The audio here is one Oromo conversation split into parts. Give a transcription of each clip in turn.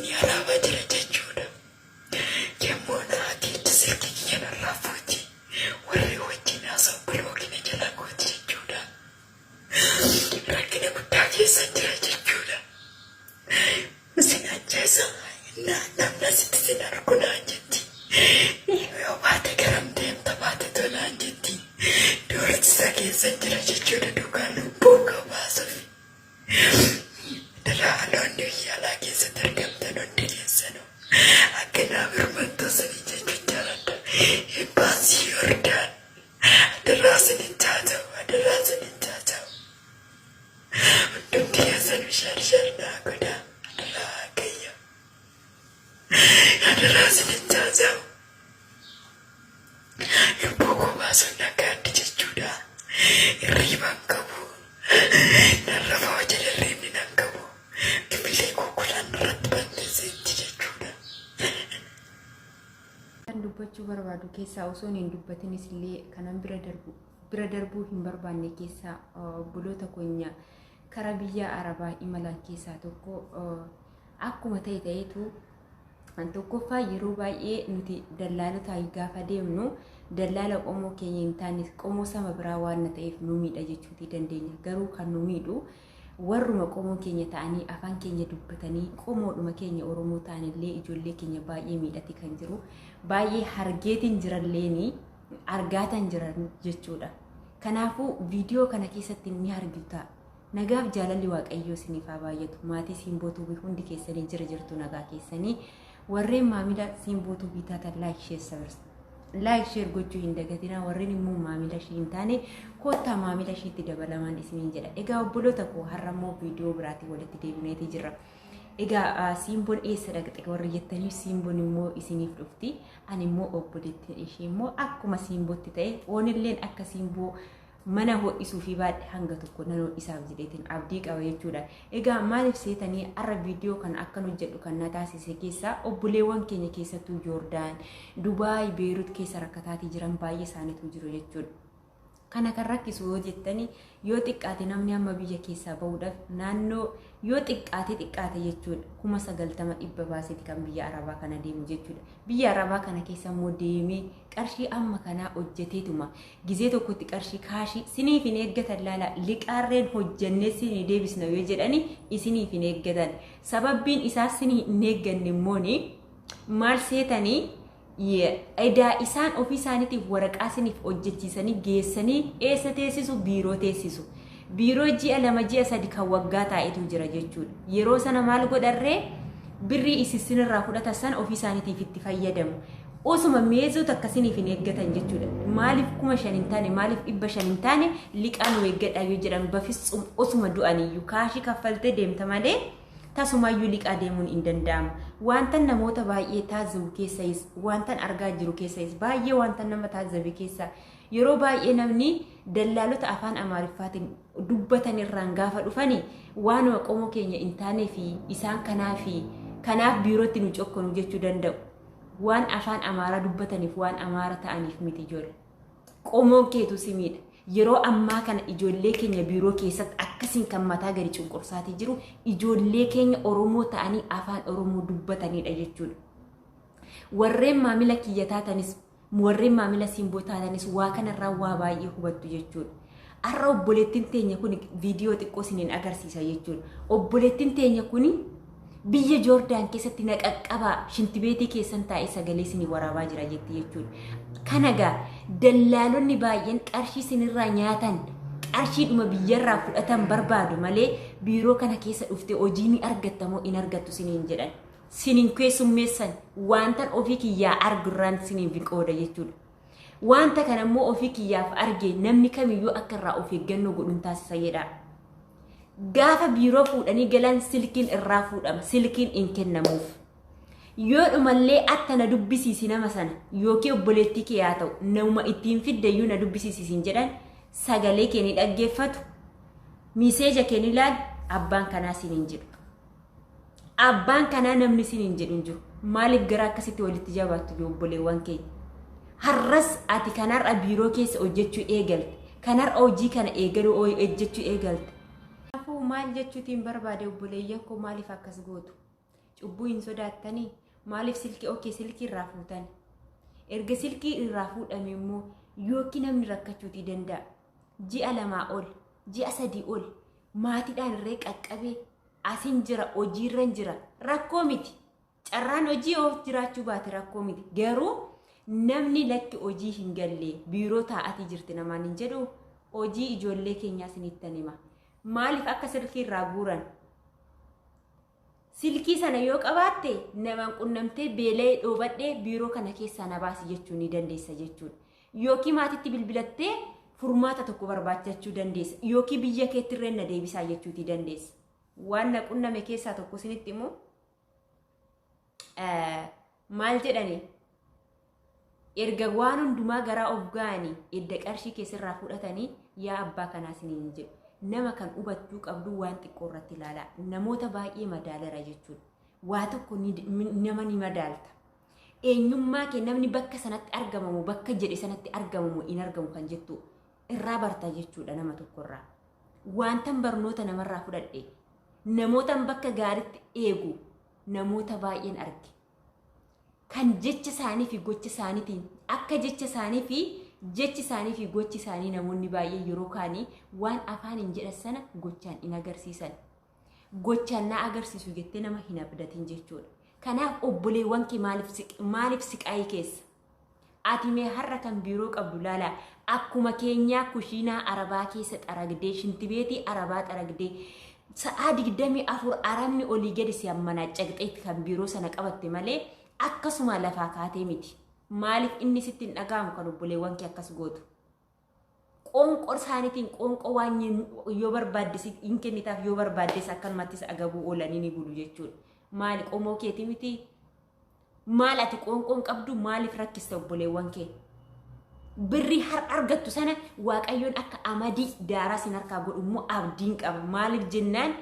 Biyya alaabaa jira jechuudha. Yommuu na akeektu silkii kiyya narraa fuuti. Warri wajjin haasa'u bilookii na jalaa gooti jechuudha. Rakkina guddaa keessa jira jechuudha. Isin ajjeesa namni asitti isin argu naan jetti. Yoo baate garam deemta baate too naan jetti. Doorsisa keessa jira jechuudha dhugaa lubbuu koo baasuuf. Dalaaloonni biyya alaa keessatti argamtan hundi keessanuu akka naa birmattu isiniin jechuun jaaladha. Embaasii Yordaan adaraa isinitti haa ta'u adaraa isinitti haa ta'u. Hundumti keessanuu share share naa godhaa adaraa Waaqayyo. Adaraa isinitti haa ta'u. Lubbuu koo baasuun nagaaddi jechuudha. Hirriiba hin qabu. Nan rafa yoo jedhe hirriibni nan qabu. Kifilee koo kulaan irratti balleesseetti jechuudha. Kan dubbachuu barbaadu keessaa osoo hin dubbatinis illee kanan bira darbu bira darbuu hin barbaanne keessaa obboloota keenya kara biyya Arabaa imalan keessaa tokko akkuma ta'e ta'eetu. Tokkoffaa, yeroo baay'ee nuti dallaalotaa gaafa deemnu dallaala qomoo keenya hin taane, qomoo sama biraa waan na ta'eef nu miidha jechuutii dandeenya. Garuu kan nu miidhu warruma qomoo keenya ta'anii afaan keenya dubbatanii qomoodhuma keenya Oromoo ta'anillee ijoollee keenya baay'ee miidhati kan jiru. Baay'ee hargeetiin jiralleeni argaatan jiran jechuudha. Kanaafuu viidiyoo kana keessatti ni argitu ta'a. Nagaaf jaalalli Waaqayyoo isiniif haa baay'atu. Maatii Simboo Tuubii hundi keessanii jira jirtu, nagaa keessanii. Warreen maamila Simboo Tuubii taatan like, share, subscribe, like, share gochuu hin dagatinaa. Warreen immoo maamila ishii hin taane koottaa maamila ishiitti dabalamaan isiniin jedha. Egaa obboloota koo, har'a immoo viidiyoo biraatiin walitti deebineetii jirra. Egaa Simboon eessa dhaqxe warri jettaniif, Simboon immoo isiniif dhufti. Ani immoo obboleettiin ishii immoo akkuma Simbootti ta'e oonilleen akka Simboo mana ho'isuu fi baadhe hanga tokko nan ho'isaaf jedheetiin abdii qaba jechuudha. Egaa maaliif seetanii har'a viidiyoo kana akkan hojjedhu kan na taasise keessaa obboleewwan keenya keessattuu Joordaan, Dubaay, Beerut keessa rakkataatii jiran baay'ee isaaniitu jiru jechuudha. Kana kan rakkisu yoo jettani, yoo xiqqaate namni amma biyya keessaa bahuudhaaf naannoo yoo xiqqaate xiqqaate jechuudha 90,000 100 baaseeti kan biyya Arabaa kana deemu jechuudha. Biyya Arabaa kana keessa immoo deemee qarshii amma kanaa hojjeteetuma gizee tokkotti qarshii kaashii siniif hin eeggatan. Laala, liqaarreen hojjennee sinii deebisna yoo jedhani isiniif hin eeggatan. Sababbiin isaa sinii hin eegganne immooni maal seetanii, edaa isaan ofii isaaniitiif waraqaa siniif hojjechiisanii geessanii eessa teessisu? Biiroo teessisu. Biiroo ji'a 2, ji'a 3, kan waggaa taa'etu jira jechuudha. Yeroo sana maal godharree, birrii isin sinirraa fudhatan sana ofii isaaniitiif itti fayyadamu. Osuma meezoo takka siniif hin eeggatan jechuudha. Maaliif 5,000 hin taane, maaliif 500 hin taane, liqaa nu eeggadha yoo jedhan bafissum osuma du'aniyyuu kaashii kaffaltee deemta malee tasumayyuu liqaa deemuun hin danda'amu. Wantan namoota baay'ee taazzabu keessayis, wantan argaa jiru keessayis, baay'ee wantan nama taazzabe keessa, yeroo baay'ee namni dallaalota afaan Amaariffaatiin dubbatan irraan gaafa dhufani waanuma qomoo keenya hin taanee fi isaan kanaaf kanaaf biirootti nu cokkonu jechuu danda'u. Waan afaan Amaaraa dubbataniif, waan Amaara ta'aniif miti ijoollee. Qomoon keetu si miidha. Yeroo ammaa kana ijoollee keenya biiroo keessatti akkasiin kan mataa gadi cunqursaatii jiru ijoollee keenya Oromoo ta'anii afaan Oromoo dubbatanidha jechuudha. Warreen maamila kiyya taatanis, warreen maamila Simboo taatanis waa kanarraa waa baay'ee hubattu jechuudha. Har'a obboleettiin teenya kun viidiyoo xiqqoo isiniin agarsiisa jechuudha. Obboleettiin teenya kun biyya Joordaan keessatti na qaqqabaa, shintibeetii keessan taa'ee sagalee isinii waraabaa jira jetti jechuudha. Kana gaa dallaalonni baay'een qarshii isinirraa nyaatan, qarshiidhuma biyyarraa fudhatan barbaadu malee biiroo kana keessa dhuftee hojii ni argatta moo hin argattu isiniin jedhan. Sinin keessummeessan wantan ofii kiyyaa argurraan siniif qooda jechuudha. Wanta kana immoo ofii kiyyaaf arge, namni kamiyyuu akka irraa of eeggannoo godhuun taasisa jedha. Gaafa biiroo fuudhanii galan silkiin irraa fuudhama, silkiin hin kennamuuf. Yoo dhumallee atta na dubbisiisi nama sana yookiin obboleettii kee haa ta'u, nama ittiin fiddeyyuu na dubbisiisi siin jedhan, sagalee kee ni dhaggeeffatu, message kee ni ilaalu, abbaan kanaa siin hin jedhu. Abbaan kanaa namni siin hin jedhu hin jiru. Maaliif gara akkasitti walitti jabaattu, obboleewwan keenya? Har'as ati kanarra biiroo keessa hojjechuu eegalte. Kanarra hojii kana eegaluu hojjechuu eegalte. Kanaafuu maal jechuutiin barbaade, obboleeyyan koo, maaliif akkas gootu? Cubbuu hin sodaattanii? Maaliif silkii okay silkii irraa fuutan? Erga silkii irraa fuudhame immoo yookiin namni rakkachuutii danda'a. Ji'a 2 ol, ji'a 3 ol maatiidhaan irree qaqqabee asin jira, hojiirran jira. Rakkoo miti. Carraan hojii of jiraachuu baate rakkoo miti. Garuu namni lakki hojii hin galle biiroo taa'atii jirti namaan hin jedhu, hojii ijoollee keenyaa isinittan hima. Maaliif akka silkii irraa guuran? Silkii sana yoo qabaatte namaan qunnamtee beela'ee dhoobadhee biiroo kana keessaa na baasi jechuu ni dandeessa jechuudha. Yookiin maatitti bilbilattee furmaata tokko barbaachachuu dandeessa. Yookiin biyya keetti irree na deebisaa jechuutii dandeessa. Waan na qunname keessaa tokko isinitti immoo maal jedhani, erga waan hundumaa garaa of ga'anii edda qarshii keessarraa fudhatanii yaa abbaa kanaa isiniin jedhu. Nama kan hubachuu qabdu waan xiqqoo irratti ilaalaa. Namoota baay'ee madaalera jechuudha. Waa tokko nama ni madaalta. Eenyummaa kee namni bakka sanatti argamamu, bakka jedhe sanatti argamamu hin argamu kan jettu irraa barta jechuudha nama tokkorraa. Wantan barnoota namarraa fudhadhe, namootan bakka gaariitti eegu namoota baay'een arge. Kan jecha isaanii fi gocha isaaniitiin akka jecha isaanii fi jechi isaanii fi gochi isaanii namoonni baay'een yeroo kaanii waan afaan hin jedhan sana gochaan hin agarsiisan. Gochaan na agarsiisu jettee nama hin abdatin jechuudha. Kanaaf obboleewwan kee maaliif siqaayii keessa? Ati mee har'a kan biiroo qabdu laala, akkuma keenyaa kushiinaa arabaa keessa xaragdee, shintibeetii arabaa xaragdee, sa'aa 24 arabni olii gadi si hammanaa caqxeetti kan biiroo sana qabatte malee akkasuma lafaa kaatee miti. Maaliif inni sitti hin dhaga'amu kan obboleewwan kee akkas gootu? Qoonqoo isaaniitiin qoonqoo waan yoo barbaadde hin kennitaaf, yoo barbaaddes akkanumattis agabuu oolanii ni bulu jechuudha. Maali qomoo keeti miti? Maal ati qoonqoon qabdu, maaliif rakkista obboleewwan kee? Birrii har argattu sana Waaqayyoon akka amadii daaraa sin harkaa godhu immoo abdiin qaba. Maaliif jennaan,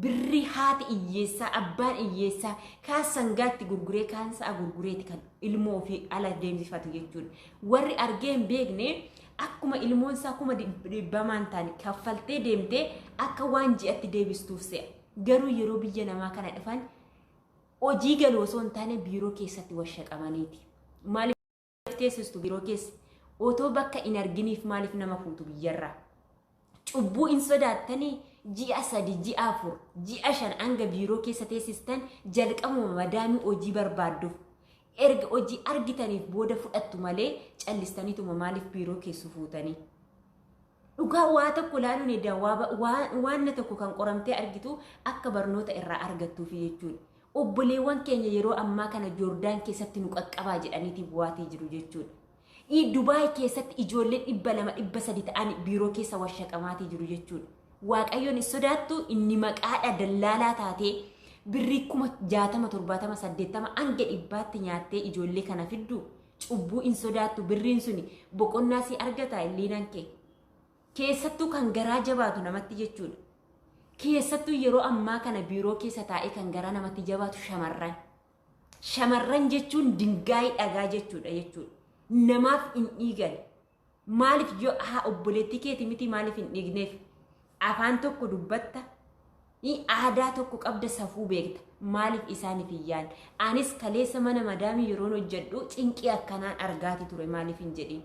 birrii haati hiyyeessaa, abbaan hiyyeessaa kaan sangaatti gurguree, kaan sa'a gurgureeti kan ilmoo ofii ala deemsifatu jechuudha. Warri argee hin beekne akkuma ilmoon isaa 100,000 taane kaffaltee deemtee akka waan ji'atti deebistuuf se'a. Garuu yeroo biyya namaa kana dhufan hojii galuu osoo hin taane biiroo keessatti washaqamaniiti. Maaliif teessistu biiroo keessa? Otoo bakka hin arginiif maaliif nama fuutu biyyarraa? Cubbuu hin sodaattanii? Ji'a 3, ji'a 4, ji'a 5 hanga biiroo keessa teessistan jalqabuma madaamii hojii barbaadduuf. Erga hojii argitaniif booda fudhattu malee callistaniituma maaliif biiroo keessu fuutanii? Dhugaa waa tokko ilaaluun edaa waan tokko kan qoramtee argitu akka barnoota irraa argattuufi jechuudha. Obboleewwan keenya yeroo ammaa kana Joordaan keessatti nu qaqqabaa jedhaniiti bu'aatii jiru jechuudha. Dubaay keessatti ijoolleen 200, 300 ta'an biiroo keessa washaqamaatii jiru jechuudha. Waaqayyoon hin sodaattu? Inni maqaadha dallaalaa taatee birrii 60,000, 70, 80 hanga 100tti nyaattee ijoollee kana fiddu, cubbuu hin sodaattu? Birriin suni boqonnaa si argata illiinan kee. Keessattuu kan garaa jabaatu namatti jechuudha. Keessattuu yeroo ammaa kana biiroo keessa taa'ee kan garaa namatti jabaatu shamarran. Shamarran jechuun dingaayii dhagaa jechuudha. Namaaf hin dhiigan. Maaliif yoo haa obboleettii keeti miti, maaliif hin dhiigneef? Afaan tokko dubbatta, aadaa tokko qabda, safuu beekta. Maaliif isaaniif hin yaadne? Anis kaleessa mana madaamii yeroon hojjedhu cinqii akkanaan argaati ture, maaliif hin jedhin.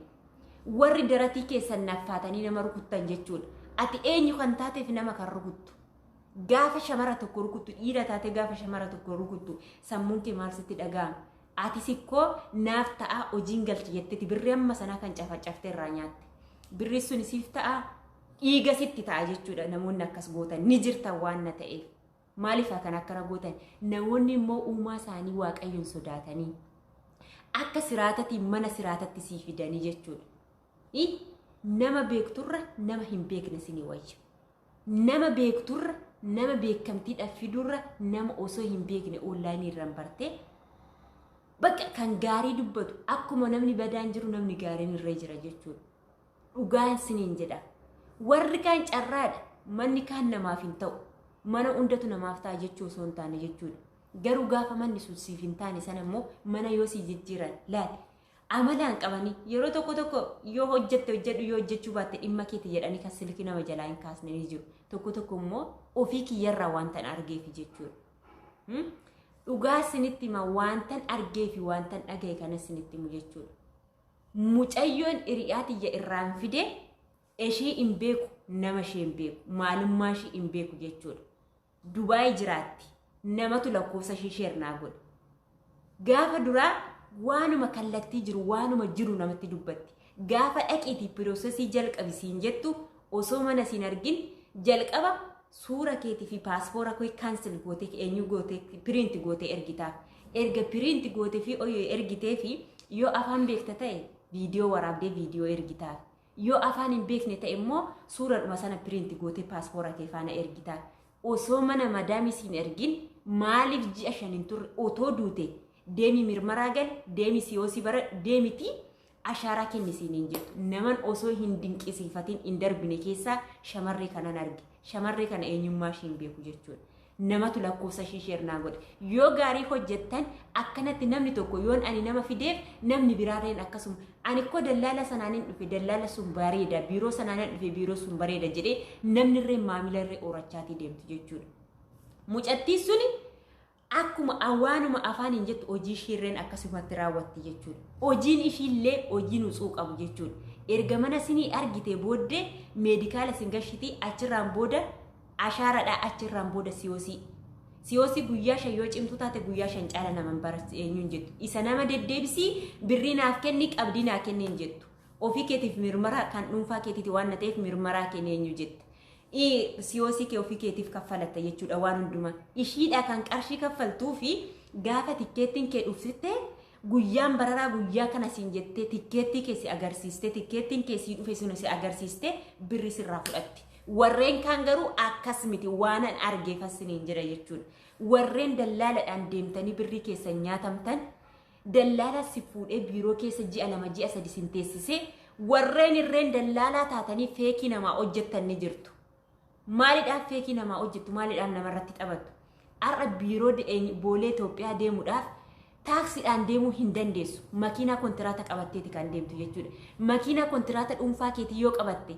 Warri daratii keessan naffaatanii nama rukuttan jechuudha. Ati eenyu kan taateef nama kan rukuttu? Gaafa shamara tokko rukuttu, dhiira taate gaafa shamara tokko rukuttu, sammuun kee maal sitti dhaga'ama? Ati sikkoo naaf ta'a hojiin galchi jetteeti birrii amma sanaa kan cafacaftee irraa nyaatte. Birri sun siif ta'a, dhiiga sitti ta'a jechuudha. Namoonni akkas gootan ni jirtan waan na ta'eef. Maaliif kan akkana gootan? Namoonni immoo uumaa isaanii Waaqayyoon sodaatanii akka siraatatiin mana siraatatti sii fidanii jechuudha. Nama beekturra nama hin beekne sinii wayya. Nama beekturra, nama beekamtiidhaaf fidurra, nama osoo hin beekne onlaayinii irraan bartee bakka kan gaarii dubbatu, akkuma namni badaan jiru namni gaariin irra jira jechuudha. Dhugaan siniin jedha. Warri kaan carraadha. Manni kaan namaaf hin ta'u. Mana hundatu namaaf ta'a jechuu osoo hin taane jechuudha. Garuu gaafa manni sun siif hin taane sana immoo mana yoo si jijjiiran laal, amalaan qabanii yeroo tokko tokko yoo hojjette hojjedhu, yoo hojjechuu baatte dhimma keeti jedhanii kan silkii nama jalaa hin kaasne ni jiru. Tokko tokko immoo ofii kiyyarraa waan ta'an argeefi jechuudha. Dhugaa isinitti hima, waantan argee fi waantan dhagaye kana isinitti himu jechuudha. Mucayyoon hiriyaa tiyya irraan fide ishii hin beeku, nama ishee hin beeku, maalummaa ishii hin beeku jechuudha. Dubaay jiraatti. Namatu lakkoofsa ishii share naa godhe. Gaafa duraa waanuma kallattii jiru, waanuma jiru namatti dubbatti. Gaafa dhaqiitii process jalqabi siin jettu, osoo mana siin argin jalqaba suura keetii fi paaspoora kee cancel gootee, eenyu gootee, print gootee ergitaaf. Erga print gootee fi ergitee fi yoo afaan beekta ta'e viidiyoo waraabdee viidiyoo ergitaaf. Yoo afaan hin beekne ta'e immoo suuradhuma sana print gootee paaspoora kee faana ergitaaf. Osoo mana madaamii siin ergin maaliif ji'a 5 hin turre? Otoo duute deemi mirmaraa gal, deemi siyoosii bara deemitii ashaaraa kennisiin hin jettu. Naman osoo hin dinqisiifatin hin darbine keessaa shamarree kanan arge. Shamarree kana eenyummaa ishee hin beeku jechuudha. Namatu lakkoofsa ishee share naa godhe. Yoo gaarii hojjettan akkanatti namni tokko yoon ani nama fideef, namni biraalleen akkasuma. Ani koo dallaala sanaan hin dhufe, dallaala sun bareeda, biiroo sanaan hin dhufe, biiroo sun bareeda jedhee namni irree maamila irree horachaatii deemtu jechuudha. Mucattiin suni akkuma waanuma afaan hin jettu hojii ishiirreen akkasumatti raawwatti jechuudha. Hojiin ishiillee hojii nutsuu qabu jechuudha. Erga mana sinii argite booddee medical sin gashitii, achirraan booda ashaaradhaa, achirraan booda siyoosii. Siyoosii guyyaa 5, yoo cimtuu taate guyyaa 5 caala naman barsi eenyuun jettu. Isa nama deddeebisii birrii naaf kenni, qabdii naa kenni hin jettu. Ofii keetiif mirmaraa kan dhuunfaa keetiiti waan na ta'eef mirmaraa kenni eenyu jette. Siyoosii kee ofii keetiif kaffalatta jechuudha waan hundumaa. Ishiidha kan qarshii kaffaltuu fi gaafa tikkeettiin kee dhufte, guyyaan bararaa guyyaa kana siin jettee, tikkeettii kee si agarsiiste, tikkeettiin kee sii dhufe sun si agarsiiste, birri sirraa fudhatti. Warreen kaan garuu akkas miti, waanan argeeffassiniin jira jechuudha. Warreen dallaaladhaan deemtanii birrii keessan nyaatamtan, dallaala si fuudhee biiroo keessa ji'a 2, ji'a 3 sin teessisee, warreen irreen dallaalaa taatanii fake namaa hojjettan ni jirtu. Maaliidhaaf fake namaa hojjettu? Maaliidhaaf namarratti taphattu? Har'a biiroo Boolee Itoophiyaa deemuudhaaf taaksiidhaan deemuu hin dandeessu. Makiinaa kontiraata qabatteeti kan deemtu jechuudha. Makiinaa kontiraata dhuunfaa keetii yoo qabatte,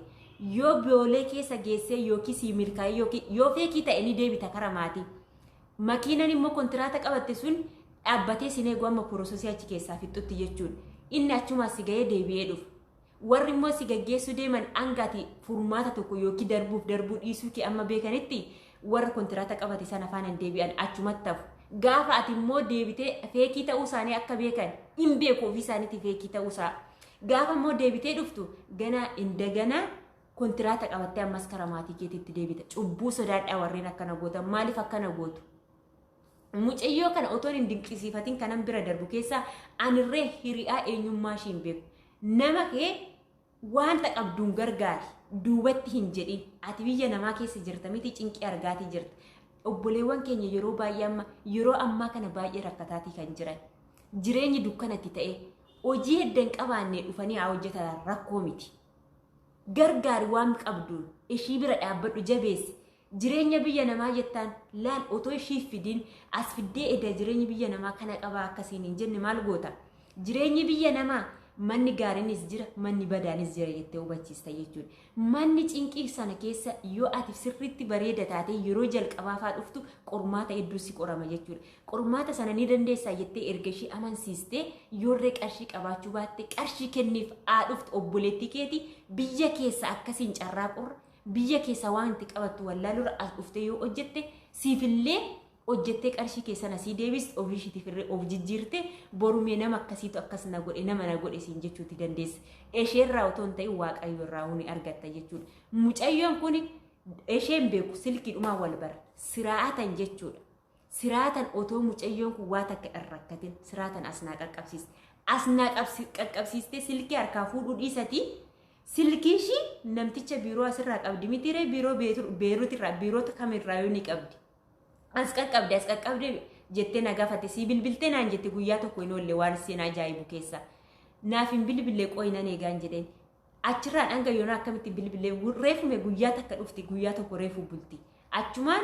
yoo Boolee keessa geessee yookiin sii milkaa'ee yookiin yoo fake ta'e, ni deebita kara maatii. Makiinaan immoo kontiraata qabatte sun dhaabbatee sin eegu amma process achi keessaa fixxutti jechuudha. Inni achumaa si ga'ee deebi'ee dhufa. Warri immoo si gaggeessuu deeman hangaati furmaata tokko yookiin darbuuf darbuu dhiisuu kee amma beekanitti warra kontiraata qabate sana faana hin deebi'an, achumatti hafu. Gaafa ati immoo deebitee fake ta'uu isaanii akka beekan hin beeku, ofii isaaniitti fake ta'uu isaa. Gaafa immoo deebitee dhuftu ganaa indaganaa kontiraata qabattee ammas karaa maatii keetiitti deebita. Cubbuu sodaadhaa warreen akkana gootan, maaliif akkana gootu? Mucayyoo kana otoon hin dinqisiifatin kanan bira darbu keessaa anirree hiriyaa eenyummaa ishii hin beeku. Nama kee wanta qabduun gargaari, duubatti hin jedhin. Ati biyya namaa keessa jirta miti, cinqii argaatii jirta. Obboleewwan keenya yeroo baay'ee amma yeroo ammaa kana baay'ee rakkataatii kan jiran. Jireenyi dukkanatti ta'e, hojii heddan qabaannee dhufanii haa hojjetan, rakkoo miti. Gargaari, waan qabduun ishii bira dhaabbadhu, jabeessi. Jireenya biyya namaa jettaan laal, otoo ishii fidin as fiddee eda jireenyi biyya namaa kana qabaa akkasiin hin jenne maal goota? Jireenyi biyya namaa manni gaariinis jira, manni badaanis jira jettee hubachiista jechuudha. Manni cinqii sana keessa yoo ati sirriitti bareeda taate, yeroo jalqabaa faa dhuftu qormaata hedduu si qorama jechuudha. Qormaata sana ni dandeessaa jettee erga ishee amansiistee, yoorree qarshii qabaachuu baatte qarshii kenniif haa dhuftu obboleettii keeti. Biyya keessa akkasiin carraa qorra biyya keessa waan itti qabattu wallaalurra as dhuftee yoo hojjette, siifillee hojjettee qarshii keessan asii deebiste, ofii ishiitiif irree of jijjiirte, borumee nama akkasiitu akkas na godhe, nama na godhe siin jechuuti dandeessa. Isheerraa otoo hin ta'in Waaqayyo irraa ni argatta jechuudha. Mucayyoon kun isheen beeku, silkiidhumaan wal bara siraatan jechuudha. Siraatan otoo mucayyoon kun waa takka hin rakkatin siraatan asnaa qaqqabsiiste. Asnaa qaqqabsiistee silkii harkaa fuudhuu dhiisatii, silkii ishii namticha biiroo asirraa qabdi mitiiree, biiroo Beeruutirraa, biiroota kamirraa yoo ni qabdi. As qaqqabde, as qaqqabde jettee na gaafate, sii bilbiltee naan jette. Guyyaa tokko hin oolle, waan seen ajaa'ibu keessa. Naaf hin bilbilee, qo'inan eegaan jedheen. Achirraan hanga yoonaa akkamitti bilbilee? Reefume guyyaa takka dhufti, guyyaa tokko reefu bulti. Achumaan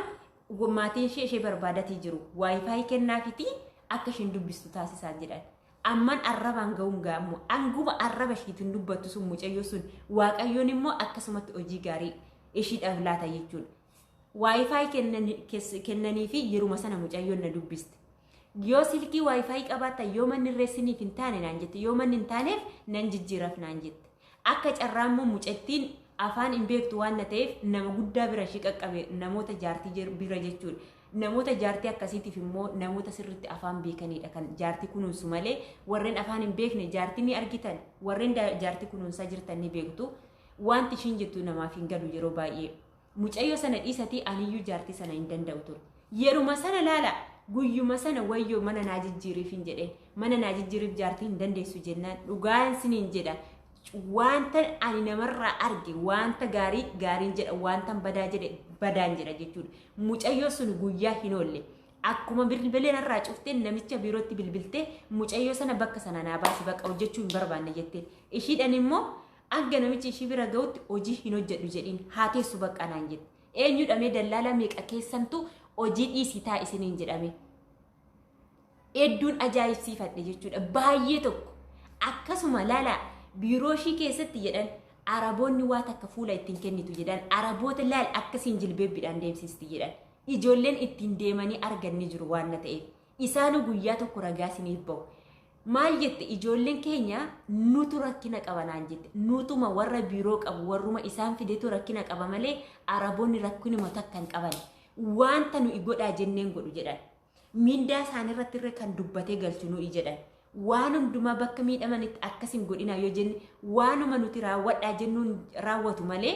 maatiin ishee ishee barbaadatii jiru. WiFi kennaafiti akka isheen dubbistu taasisaa jedhan. Amman arrabaan ga'uun gaammoo anguma arraba ishiitiin dubbattu sun, mucayyoo sun Waaqayyoon immoo akkasumatti hojii gaarii ishiidhaaf laata jechuudha. WiFi kennanii fi yeruma sana mucayyoon na dubbiste. Yoo silkii WiFi qabaattan, yoo manni irreessiniif hin taane naan jette, yoo manni hin taaneef nan jijjiiraf naan jette. Akka carraa immoo mucattiin afaan hin beektu waan na ta'eef nama guddaa bira ishii qaqqabe, namoota jaartii bira jechuudha. Namoota jaartii akkasiitiif immoo namoota sirriitti afaan beekanidha kan jaartii kunuunsu malee, warreen afaan hin beekne jaartii ni argitan, warreen jaartii kunuunsaa jirtan ni beektu. Wanti ishiin jettu namaaf hin galu yeroo baay'ee. Mucayyoo sana dhiisatii aniyyuu jaartii sana hin danda'u ture. Yeruma sana laala, guyyuma sana wayyoo mana naa jijjiiriif hin jedheen. Mana naa jijjiiriif jaartii hin dandeessu jennaan, dhugaan siniin jedha. Wanta ani namarraa arge, wanta gaarii gaariin jedha, wanta badaa jedhe badaan jedha jechuudha. Mucayyoo sun guyyaa hin oolle. Akkuma bilbilee narraa cuftee namicha biirootti bilbiltee, mucayyoo sana bakka sana naa baasi, bakka hojjechuu hin barbaanne jetteen. Ishiidhaan immoo hanga namichi ishii bira ga'utti hojii hin hojjedhu jedhiin, haa teessu bakka naan jette. Eenyudha dallaalaa meeqa keessantu hojii dhiisii taa isiniin jedhame? Hedduun ajaa'ibsiifadhe jechuudha. Baay'ee tokko. Akkasuma laalaa, biiroo ishii keessatti jedhan Araboonni waa takka fuula ittiin kennitu jedhan. Araboota laal akkasiin jilbeebbiidhaan deemsisti jedhan. Ijoolleen ittiin deemanii argan ni jiru waan na ta'eef. Isaanuu guyyaa tokko ragaa isiniif bahu. Maal jette? Ijoolleen keenya nutu rakkina qaba naan jette. Nutuma warra biiroo qabu, warruma isaan fidetu rakkina qaba malee Araboonni rakkinuma takka hin qaban. Wanta nuyi godhaa jenneen godhu jedhan. Mindaa isaaniirratti irra kan dubbatee galchu nuyi jedhan. Waan hundumaa bakka miidhamanitti akkas hin godhinaa yoo jenne, waanuma nuti raawwadhaa jennuun raawwatu malee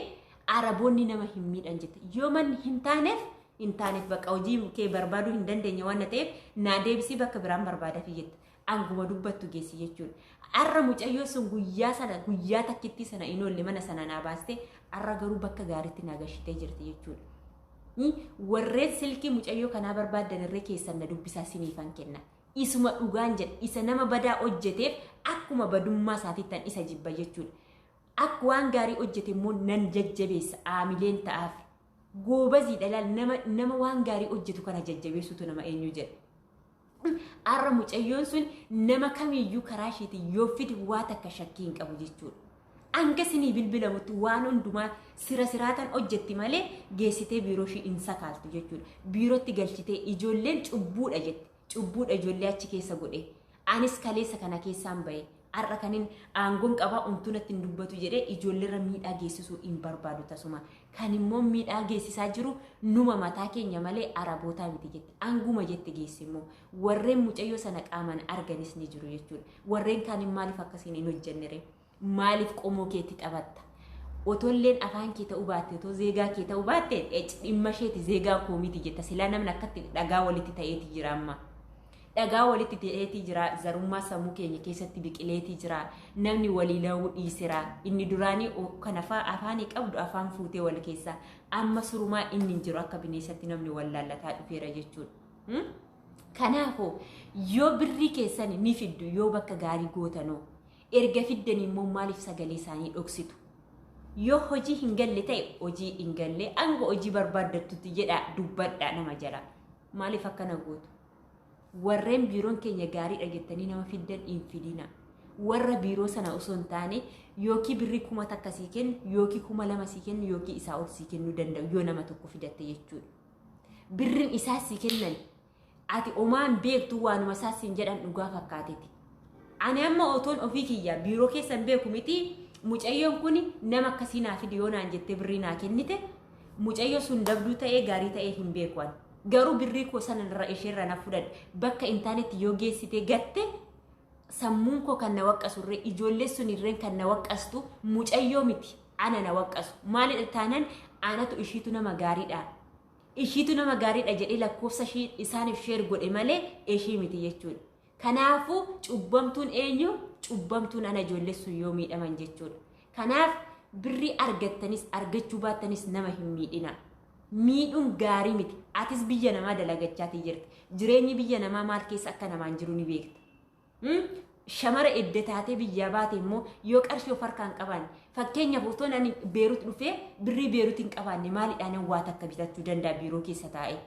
Araboonni nama hin miidhan jette. Yoo manni hin taaneef hin taaneef, bakka hojii kee barbaaduu hin dandeenye waan ta'eef naa deebisii, bakka biraan barbaadafi jette. Anguma dubbattu geessi jechuudha. Arra mucayyoo sun guyyaa sana, guyyaa takkittii sana hin oolle mana sana naa baaste, arra garuu bakka gaariitti naa gashitee jirti jechuudha. Warreen silkii mucayyoo kanaa barbaaddan irree keessan na dubbisaa, siniifan kenna. Isuma dhugaan jedha, isa nama badaa hojjeteef akkuma badummaa isaatiittan isa jibba jechuudha. Akka waan gaarii hojjete immoo nan jajjabeessa, aamileen ta'aaf. Goobaziidha laal, nama waan gaarii hojjetu kana jajjabeessutu nama eenyu jedha. Arra mucayyoon sun nama kamiyyuu karaa isheetiin yoo fide waa takka shakkii hin qabu jechuudha. Hanga isinii bilbilamutti waan hundumaa sira siraatan hojjetti malee geessitee biiroo ishii hin sakaaltu jechuudha. Biirootti galchitee ijoolleen cubbuudha jette. Cubbuudha ijoollee achi keessa godhe. Anis kaleessa kana keessaan bahe. Har'a kanin aangoon qabaa umtuu natti hin dubbatu jedhee ijoolleerra miidhaa geessisuu hin barbaadu tasuma. Kan immoo miidhaa geessisaa jiru numa mataa keenya malee Arabootaa miti jette. Anguma jette geesse immoo warreen mucayyoo sana qaamaan arganis ni jiru jechuudha. Warreen kaan maaliif akkasiin hin hojjennere? Maaliif qomoo keetti taphatta? Otolleen afaan kee ta'uu baatte, otoo zeegaa kee ta'uu baatte, dhimma isheeti, zeegaa koo miti jetta. Silaa namni akkatti dhagaa walitti ta'eeti jira amma. Dhagaa walitti ta'eeti jira, zarummaa sammuu keenya keessatti biqileeti jira, namni walii la'uu dhiisera. Inni duraanii kan afaanii qabdu afaan fuutee wal keessa, amma surumaa inni hin jiru, akka bineensatti namni wal laallataa dhufeera jechuudha. Kanaafuu yoo birrii keessan ni fiddu, yoo bakka gaarii gootanoo, erga fiddan immoo maaliif sagalee isaanii dhoksitu? Yoo hojii hin galle ta'e hojii hin galle, hanga hojii barbaaddattutti jedha dubbadha nama jala. Maaliif akkana gootu? Warreen biiroon keenya gaariidha jettanii nama fiddan hin fidina. Warra biiroo sana osoo hin taane yookiin birrii 1000 sii kennu, yookiin 2000 sii kennu, yookiin isaa ol sii kennuu danda'u yoo nama tokko fidatte jechuudha. Birriin isaa sii kennan ati omaan beektu, waanuma isaa siin jedhan dhugaa fakkaateeti. Ani amma otoon ofii kiyya biiroo keessan beeku miti, mucayyoon kun nama akkasii naa fidi yoo naan jettee birrii naa kennite, mucayyoo sun dabduu ta'ee gaarii ta'ee hin beeku ani. Garuu birrii koo sana irra isheerra na fudhadhe, bakka hin taanetti yoo geessitee gatte, sammuun koo kan na waqqasu irree, ijoollee sun irreen kan na waqqastu mucayyoo miti, ana na waqqasu. Maalidha taanaan anatu ishiitu nama gaariidha. Ishiitu nama gaariidha jedhee lakkoofsa ishii isaaniif share godhe malee ishii miti jechuudha. Kanaafuu cubbamtuun eenyu? Cubbamtuun ana, ijoollee sun yoo miidhaman jechuudha. Kanaaf birrii argattanis argachuu baattanis nama hin miidhina. Miidhuun gaarii miti. Atis biyya namaa dalagachaatii jirti. Jireenyi biyya namaa maal keessa akka namaan jiru ni beekta. Shamara edda taatee biyyaa baate immoo yoo qarshii of harkaan qabaanne, fakkeenyaaf otoo ani Beerut dhufee birrii Beerut hin qabaanne, maaliidhaan waa takka bitachuu danda'a biiroo keessa taa'ee?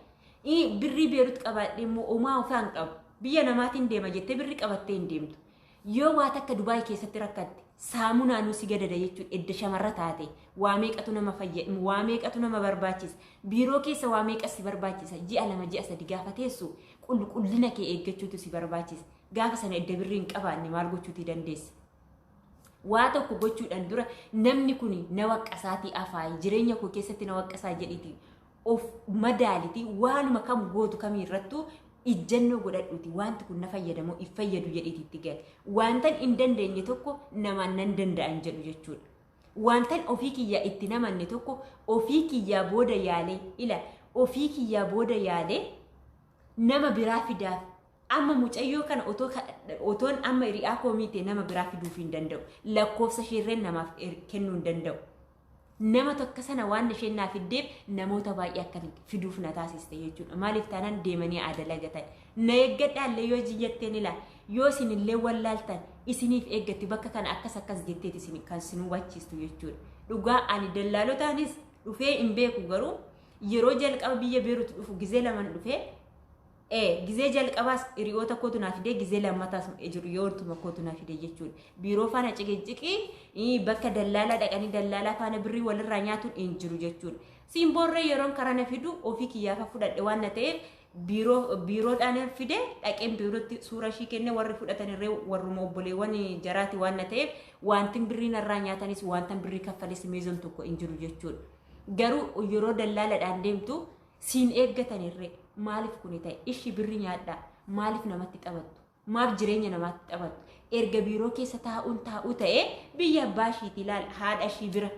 Birrii Beerut qabaadhe immoo homaa ofaan qabu. Biyya namaatiin deema jettee birrii qabattee hin deemtu. Yoo waa takka Dubaay keessatti rakkatte, saamunaanuu si gadada jechuudha. Edda shamarra taate waa meeqatu nama fayyada, waa meeqatu nama barbaachisa, biiroo keessa waa meeqas si barbaachisa. Ji'a 2, ji'a 3 gaafa teessu Qulqullina kee eeggachuutu si barbaachisa. Gaafa sana edda birrii hin qabaanne maal gochuuti dandeessa? Waa tokko gochuudhaan dura namni kun na waqqasaatii afaayi, jireenya koo keessatti na waqqasaa jedhiiti of madaaliti, waanuma kam gootu kamiirrattuu ijjannoo godhadhuuti wanti kun na fayyadamoo if fayyadu jedhiiti itti gali. Wantan hin dandeenye tokko namaan nan danda'an jedhu jechuudha. Wantan ofii kiyyaa itti namanne tokko ofii kiyyaa booda yaalee, ila ofii kiyyaa booda yaalee nama biraa fidaaf. Amma mucayyoo kana otoon amma hiriyaa koo miite nama biraa fiduuf hin danda'u. Lakkoofsa isheerreen namaaf kennuu hin danda'u. Nama tokko sana waan isheen naaf fiddeef namoota baay'ee akka fiduuf na taasiste jechuudha. Maaliif taanaan deemanii aadaa lagatan. Na eeggadhaallee yoo jiyyatteen ilaa yoo isinillee wallaaltan isiniif eeggatti bakka kana akkas akkas jetteeti isin kan isin hubachiistu jechuudha. Dhugaa ani dallaalotaanis dhufee hin beeku, garuu yeroo jalqaba biyya Beeruut dhufu gizee laman dhufee, gizee jalqabaas hiriyoota kootu naa fidee, gizee lammataas hiriyootuma kootu naa fide jechuudha. Biiroo faana ciqiciqii bakka dallaalaa dhaqanii dallaalaa faana birrii walirraa nyaatuun hin jiru jechuudha. Simboorree yeroon karaa na fidu ofii kiyyaafa fudhadhe waan na ta'eef biiroodhaan fide, dhaqeen biirootti suura ishii kenne, warri fudhatan irree warruma obboleewwan jaraati waan na ta'eef wanti birrii narraa nyaatanis wanta birrii kaffales meezoon tokko hin jiru jechuudha. Garuu yeroo dallaalaadhaan deemtu siin eeggatan irree maaliif kuni ta'e? Ishi birri nyaadhaa, maaliif namatti taphattu? Maaf jireenya namaatti taphattu? Erga biiroo keessa taa'uun taa'uu ta'ee biyya abbaa ishiiti ilaal, haadha ishii bira.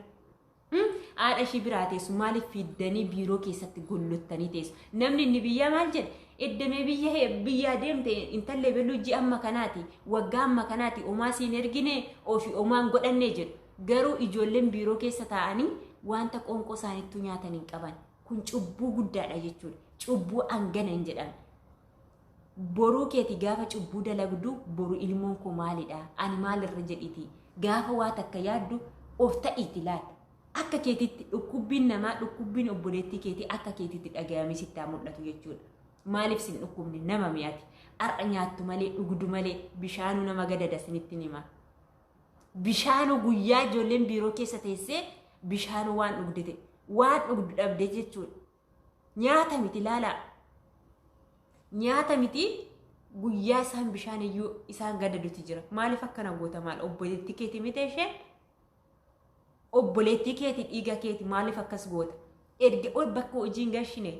Haadha ishii biraa teessu, maaliif fiddanii biiroo keessatti gollottanii teessu? Namni inni biyyaa maal jedhe? Eddamee biyya biyyaa deemte intallee beluu ji'a amma kanaati, waggaa amma kanaati, omaa siin ergine, ofii omaan godhanne jedhu. Garuu ijoolleen biiroo keessa taa'anii wanta qoonqoo isaaniittuu nyaatan hin qaban. Kun cubbuu guddaadha jechuudha. Cubbuu hangana hin jedhamne. Boruu keeti gaafa cubbuu dalagdu boru ilmoon koo maalidha? Ani maalirra jedhiti? Gaafa waa takka yaaddu of ta'iiti laata. Akka keetitti dhukkubbiin namaa, dhukkubbiin obboleettii keetii akka keetitti dhagayamee sitti haa mul'atu jechuudha. Maaliif sin dhukkubne nama mi'ati? Har'a nyaattu malee dhugdu malee bishaanuu nama gadada sinitti hima. Bishaanuu guyyaa ijoolleen biiroo keessa teessee bishaanuu waan dhugde ta'e waan dhugdu dhabde jechuudha. Nyaata miti ilaalaa. Nyaata miti, guyyaa isaan bishaan iyyuu isaan gadaduti jira. Maaliif akkana goota maal? Obboleettii keetii miti isheen? Obboleettii keetii, dhiiga keetii, maaliif akkas goota? Erga bakka hojii hin galchine,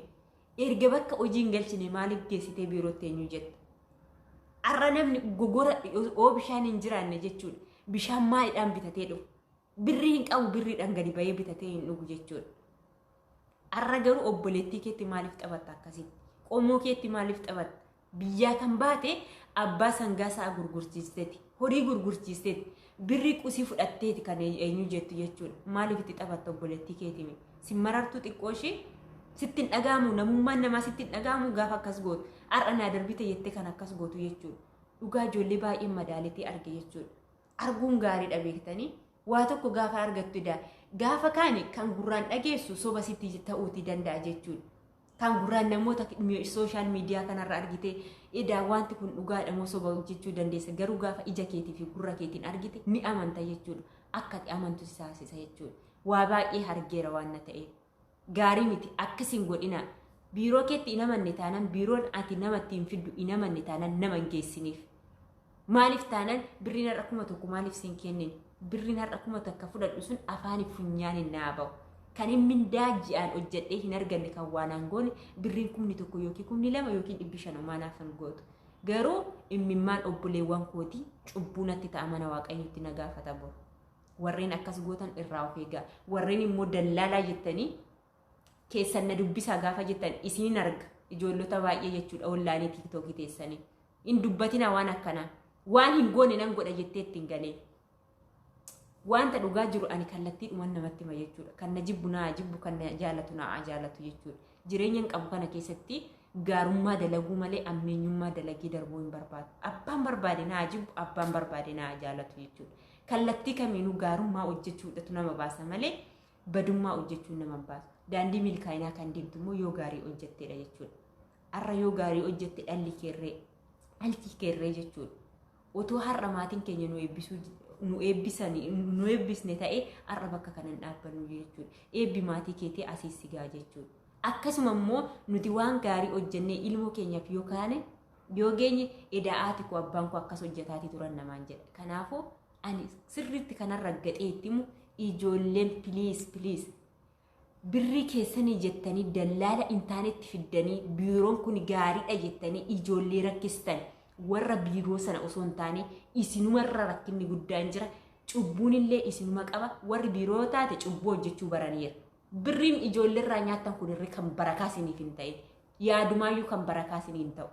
erga bakka hojii hin galchine maaliif geessitee biirootti eenyu jetta? Har'a namni gogora oo bishaan hin jiraanne jechuudha. Bishaan maaliidhaan bitatee dhufu? Birrii hin qabu, birriidhaan gadi bahee bitatee hin dhugu jechuudha. Har'a garuu obboleettii keetti maaliif taphatta akkasitti? Qomoo keetti maaliif taphatta? Biyyaa kan baate abbaa sangaa isaa gurgurchiisteeti. Horii gurgurchiisteeti. Birrii qusii fudhatteeti kan eenyu jettu jechuudha. Maaliif itti taphatta obboleettii keetii? Si marartuu xiqqoo ishee sitti hin dhaga'amu, namummaan namaa sitti hin dhaga'amu gaafa akkas gootu. Har'a naa darbite jettee kan akkas gootu jechuudha. Dhugaa ijoollee baay'een madaaleetii arge jechuudha. Arguun gaariidha beektanii. Waa tokko gaafa argattu gaafa kaani kan gurraan dhageessu soba sitti ta'uutii danda'a jechuudha. Kan gurraan namoota sooshaal miidiyaa kanarra argite edaa wanti kun dhugaadha moo soba jechuu dandeessa. Garuu gaafa ija keetii fi gurra keetiin argite ni amanta jechuudha. Akka ati amantu si taasisa jechuudha. Waa baay'ee argeera waan na ta'eef. Gaarii miti, akkasiin godhina. Biiroo keetti hin amanne taanaan, biiroon ati namatti hin fiddu hin amanne taanaan nama hin geessiniif. Maaliif taanaan birriin har'a 1000 maaliif siin kennin? Birriin har'a 1000 fudhadhu sun afaan funyaan hin naa bahu. Kan hin mindaa ji'aan hojjedhee hin arganne kan waan aan goone birriin 1000 yookiin 2000 yookiin 500 homaa naaf hin gootu. Garuu immimmaan obboleewwan kootii cubbuu natti ta'a, mana Waaqayyootti na gaafata boru. Warreen akkas gootan irraa of eegaa. Warreen immoo dallaalaa jettanii keessan na dubbisaa gaafa jettan isinin arga ijoollota baay'ee jechuudha ollaanii tiiktookii teessanii. Hin dubbatina waan akkanaa. Waan hin goone nan godha jettee ittiin galee. Wanta dhugaa jiru ani kallattiidhumaan namatti hima jechuudha. Kan na jibbu naa jibbu, kan na jaalatu naa jaalatu jechuudha. Jireenya hin qabu kana keessatti gaarummaa dalaguu malee ammeenyummaa dalagee darbuu hin barbaadu. Abbaan barbaade naa jibbu, abbaan barbaade naa jaalatu jechuudha. Kallattii kamiinuu gaarummaa hojjechuudhatu nama baasa malee badummaa hojjechuun nama baasu. Daandii milkaa'inaa kan deemtu immoo yoo gaarii hojjetteedha jechuudha. Har'a yoo gaarii hojjette dhalli keerree, dhalti keerree jechuudha. Otoo har'a maatiin keenya nu eebbisuu nu eebbisanii nu eebbisne ta'ee har'a bakka kana hin dhaabbannu jechuudha. Eebbi maatii keetii asii si ga'a jechuudha. Akkasuma immoo nuti waan gaarii hojjennee ilmoo keenyaaf yoo kaane yoo geenye edaa'aati koo abbaan koo akkas hojjetaatii turan namaan jedha. Kanaafuu ani sirriitti kanarra gadhee itti himu ijoolleen piliis piliis birrii keessanii jettanii dallaala intaanetti fiddanii biiroon kun gaariidha jettanii ijoollee rakkistan warra biiroo sana osoo hin taane isinumarra rakkinni guddaan jira. Cubbuun illee isinuma qaba. Warri biiroo taate cubbuu hojjechuu baraniira. Birriin ijoolleerraa nyaattan kunirri kan barakaa isiniif hin ta'in. Yaadumaayyuu kan barakaa isiniif hin ta'u.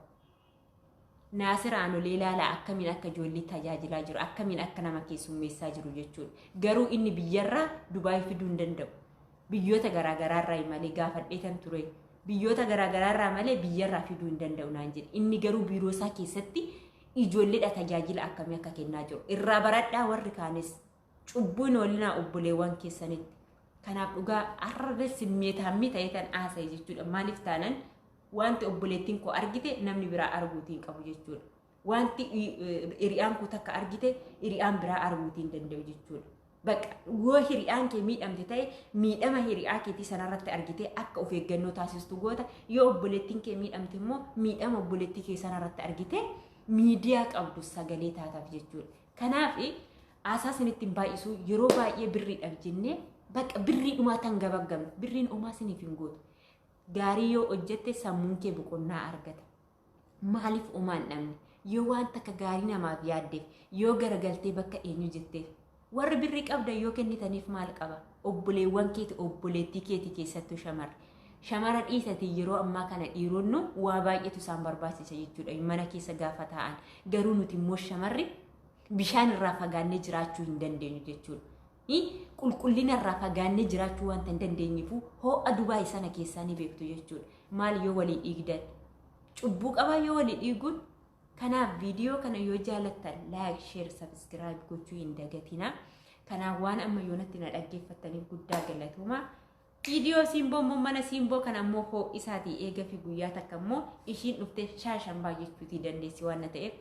Naasir Aanolee ilaalaa akkamiin akka ijoollee tajaajilaa jiru, akkamiin akka nama keessummeessaa jiru jechuudha. Garuu inni biyyarraa Dubaay fiduu hin danda'u. Biyyoota garaagaraarraa malee gaafadhee kan ture. Biyyoota garaagaraarraa malee biyyarraa fiduu hin danda'u naan jedhe. Inni garuu biiroo isaa keessatti ijoolleedha tajaajila akkamii akka kennaa jiru. Irraa baradhaa warri kaanis cubbuu hin oolinaa obboleewwan keessanitti. Kanaaf dhugaa har'a simmeetaammii ta'ee tan haasa'e jechuudha. Maaliif taanan wanti obboleettiin koo argite namni biraa arguutiin qabu jechuudha. Wanti hiriyaan koo takka argite hiriyaan biraa arguutiin danda'u jechuudha. Bakka yoo hiriyaan kee miidhamte ta'e miidhama hiriyaa keetii sanarratti argite akka of eeggannoo taasistu goota. Yoo obboleettiin kee miidhamte immoo miidhama obboleettii kee sanarratti argite miidiyaa qabdu sagalee taataaf jechuudha. Kanaaf haasaa isinitti hin baay'isu yeroo baay'ee birriidhaaf jennee bakka birrii dhumaa tan gabaggamne birriin homaa isiniif hin gootu. Gaarii yoo hojjette sammuun kee boqonnaa argata. Maaliif homaa hin dhabne? Yoo waan takka gaarii namaaf yaaddeef, yoo garagaltee bakka eenyu jetteef, warri birrii qabdan yoo kennitaniif maal qaba? Obboleewwan keeti obboleettii keeti keessattuu shamarra. Shamara dhiisatii yeroo ammaa kana dhiironni waa baay'eetu isaan barbaachisa jechuudha mana keessa gaafa taa'an. Garuu nuti immoo shamarri bishaan irraa fagaannee jiraachuu hin dandeenyu jechuudha. Qulqullina irraa fagaannee jiraachuu wanta hin dandeenyeefu ho'a Dubaay sana keessaa ni beektu jechuudha. Maal yoo walii dhiigdan? Cubbuu qabaa yoo walii dhiiguun? Kanaaf viidiyoo kana yoo jaalattan like, share, subscribe gochuu hin dagatinaa. Kanaaf waan amma yoonatti na dhaggeeffattaniif guddaa galatoomaa. Viidiyoo simboo immoo mana simboo kana immoo ho'isaatii eega fi guyyaa takka immoo ishiin dhuftee shaashan baay'achuutii dandeessi waan na ta'eef.